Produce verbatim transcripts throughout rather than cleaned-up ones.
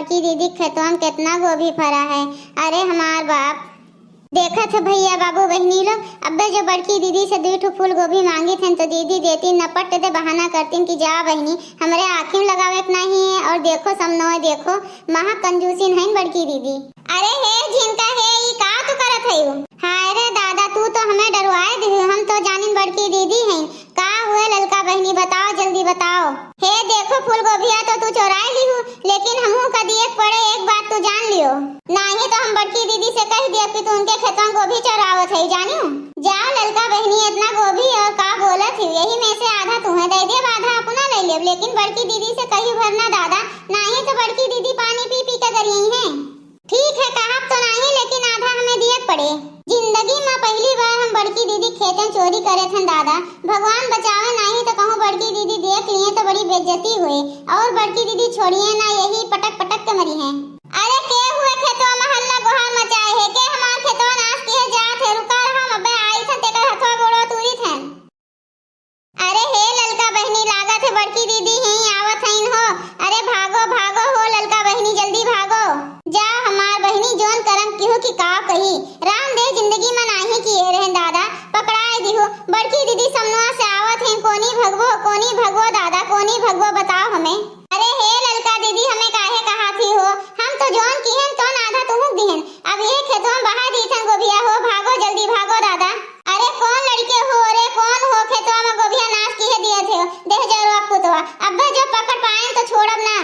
कि दीदी खेतवा में केतना गोभी फरा है। अरे हमार बाप, देखत है भइया बाबू बहिनी लोग, अब्बे जो बड़की दीदी से दुई ठो फूल गोभी मांगित हन तो दीदी देतिन न, पट दे बहाना करतिन कि जा बहिनी, हमरे आँखी में लगावे के नाहीं है, और देखो समनोय देखो, महा कंजूसिन हइन बड़की दीदी। अरे हे झिनका हे, ई का तू करत हयू? हाय रे दादा, तू तो हमें डरवाए दिहू, हम तो जानिन बड़की दीदी हईं। का हुए ललका बहिनी, बताओ, जल्दी बताओ। हे देखो फूल गोभिया तो तू चोराए लिहू, लेकिन हमहू का दिए के पड़े, एक बात तू जान लियो। नाहीं तो हम बड़की दीदी से कहि दिया कि तू उनके खेतवा में गोभी चोरावत है, जानियो। जाओ ललका बहिनी, इतना गोभी और का बोलत ही, यही में से आधा तू है दे दिया, आधा अपना ले लेब, लेकिन बड़की दीदी से कहियो भर ना दादा, नाहीं तो बड़की दीदी पानी पी पी के गरियई हैं। ठीक है, कहब तो नाहीं, लेकिन आधा हमें दिए के पड़े। जिंदगी में पहली बार हम बड़की दीदी खेतन चोरी करे थन दादा। भगवान बचावे, नाहीं तो कहूँ बड़की दीदी देख लिए तो बड़ी बेइज्जती होए। और बड़की दीदी छोड़िए ना, यही पटक पटक के मरिहैं। अरे के हुए खेतवा में हल्ला गोहार मचाए है, के हमार खेतवा नाश किए जात है? रुका रहा, हम अबे आई थन, तेकर हथवा गोड़वा तूरी थन। अरे हे ललका बहिनी, लागत है बड़की दीदी ही आवत हईन हो। अरे भागो, भागो हो ललका बहिनी, जल्दी भागो। जा हमार बहिनी, जौन करम किहू की का कही। राम दे जिंदगी में नाहीं किए रहन दादा, पकड़ाए दिहू। बड़की दीदी समनुआ से आवत हईन, कोनी भगवो, कोनी भगवो दादा, कोनी भगवो बताओ हमें। अरे हे ललका दीदी, हमें काहे कहा थी हो? हम तो जौन किहन तौन आधा तुहुक दिहन। अब ये खेतवा बहा दी थन गोभिया हो, भागो जल्दी भागो दादा। अरे कौन लड़के हो रे, कौन हो खेतवा में गोभिया नाश किहे दिए थे, देह जरवा पुतवा। अब्बे जो पकड़ पाएन तो छोड़ब ना।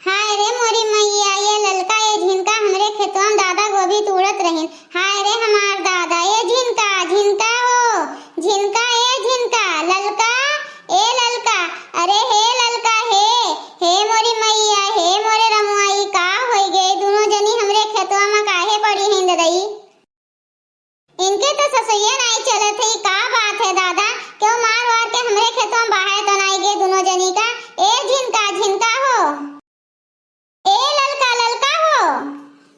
हाय रे मोरी मैया, ये ललका ये झिनका हमरे खेतवा में दादा गोभी तूड़त रहिन। हाय रे हमार दादा, ये झिनका, झिनका हो, झिनका, ए झिनका, ललका, ए ललका, अरे हे ललका हे, हे मोरी मैया, हे मोरे रमुआ, ई का होई गे? दुनो जनी हमरे खेतवा में काहे पड़ी हिंद दई? इनके तो ससुइये नाई चलत है, ई का बात है दादा? क्यों मार वार के हमरे खेतवा में बाहर तो नाई गे दुनो जनी का? ए झिनका, झिनका हो, ए ललका, ललका हो।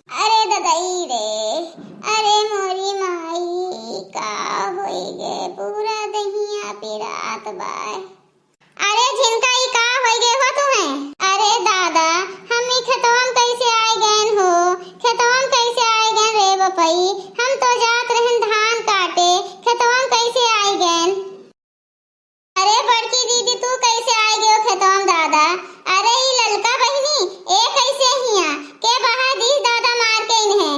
अरे ददई रे, अरे मोरी माई, का होई गे? पूरा दहिया पिरात बाय। अरे झिनका, ई का होई गे हो तुहें? अरे दादा, हम ई खेतवा में कैसे आइ गएन हो? खेतवा में कैसे आइ गएन रे बपई? हम तो जात रहन धान काटे, खेतवा में कैसे आइ गएन? अरे बड़की दीदी, तू कैसे आइ गयो खेतवा में दादा? अरे ई ललका बहिनी, ए कैसे हिया? के बहा दीस दादा मार के इन्हें?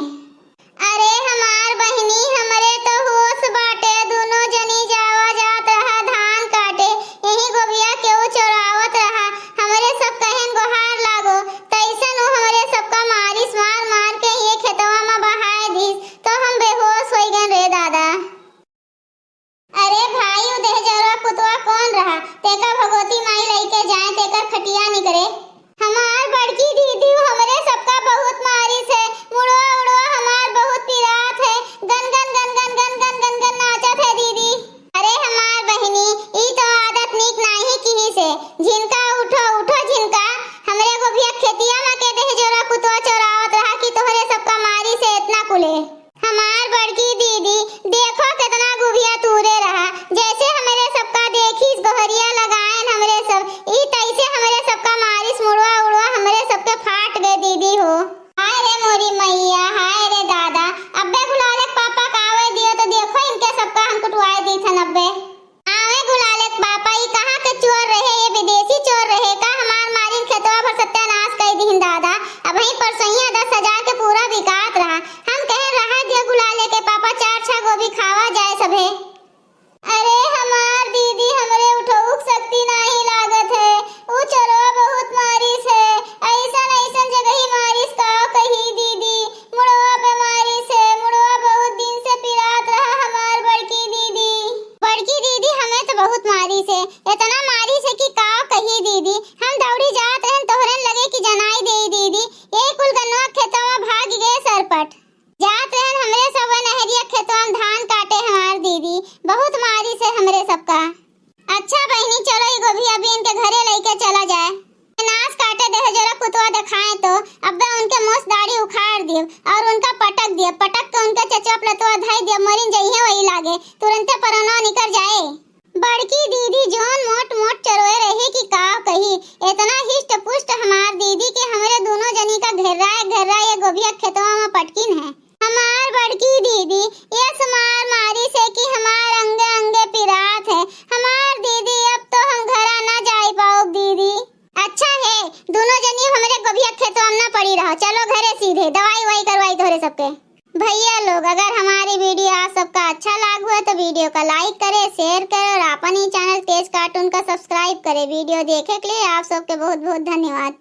अरे हमार बहिनी, हमरे तो होश बाटे, दुनो जनी जावा जात रहा धान काटे, यही गोभिया केहू चोरावत रहा, हमरे सब कहेन गोहार लागो, तैसन उ हमरे सबका मारिस, मार मार के ये खेतवा में बहाए दीस, तो हम बेहोश होइ गएन रे दादा। अरे भाई, उ देहजरवा पुतवा कौन रहा? तेका भगवती माई लइके जाए, तेकर खटिया निकरे। हमार बड़की दीदी, उ हमरे सबका बहुत मारिस है, मुड़वा उड़वा हमार बहुत पिरात है, गन गन गन गन गन गन गन गन नाचत है दीदी। अरे हमार बहिनी, ई तो आदत नीक नाहीं किहिस है। झिनका उठो, उठो झिनका, हमरे गोभिया खेतिया में के देहजरवा पुतवा चोरावत रहा कि तोहरे सबका मारिस है एतना कुले। हमार बड़की दीदी, देखो केतना गुभिया तूरे रहा, जैसे हमरे सबका देखिस गोहरिया लगाएन हमरे सब, ई तैसे हमरे सबका मारिस मुड़वा उड़वा हमरे सबके फाट गए दीदी हो। हाय रे मोरी मैया, हाय रे दादा, अब्बे गुलाले के पापा का आवे दियो तो देखो इनके सबका हम कुटवाए दी थन अब्बे। आवे गुलाले के पापा, ई कहाँ के चोर रहे, ये विदेशी चोर रहे का? हमार मारिन खेतवा भर सत्यानाश कइ दिहिन दादा। अबहीं परसोइया दस हजार के पूरा बिकात रहा। हम कहे रहा दिया गुलाले के पापा, चार छह गोभी खावा जाए सभे। अरे हमार दीदी, हमरे उठउक शक्ति नाहीं लागत है। उ चोरवा बहुत मारिस है, अइसन अइसन जगही मारिस का कही दीदी। मुड़वा पे मारिस है, मुड़वा बहुत दिन से पिरात रहा हमार बड़की दीदी। बड़की दीदी, हमें तो बहुत मारिस है, एतना मारिस है कि का कही दीदी। हम दौड़ी जात रहन तोहरन लगे कि जनाई देई दीदी, ये कुल गनवा खेतवा भाग गए सरपट। जात रहन हमरे सब नहरिया खेतवा में धान काटे हमार दीदी, बहुत मारिस है हमरे सबका। अच्छा बहिनी, चलो ई गोभी अभी इनके घरे लइके चला जाए। नास काटे देहजरवा पुतवा देखाए तो अब्बे उनके मोस दाढ़ी उखाड़ दियो और उनका पटक दियो, पटक के उनके चचवा पलतवा धई दियो, मरिन जइहे वही लागे, तुरंते परनवा निकर जाए। बड़की दीदी जौन मोट मोट चरोए रही सीधे दवाई ववाई करवाई तोहरे सबके। भैया लोग, अगर हमारी video आप सबका अच्छा लाग हुआ तो video का like करे, share करे और अपन ही channel तेज cartoon का subscribe करे। Video देखे के लिए आप सबके बहुत बहुत धन्यवाद।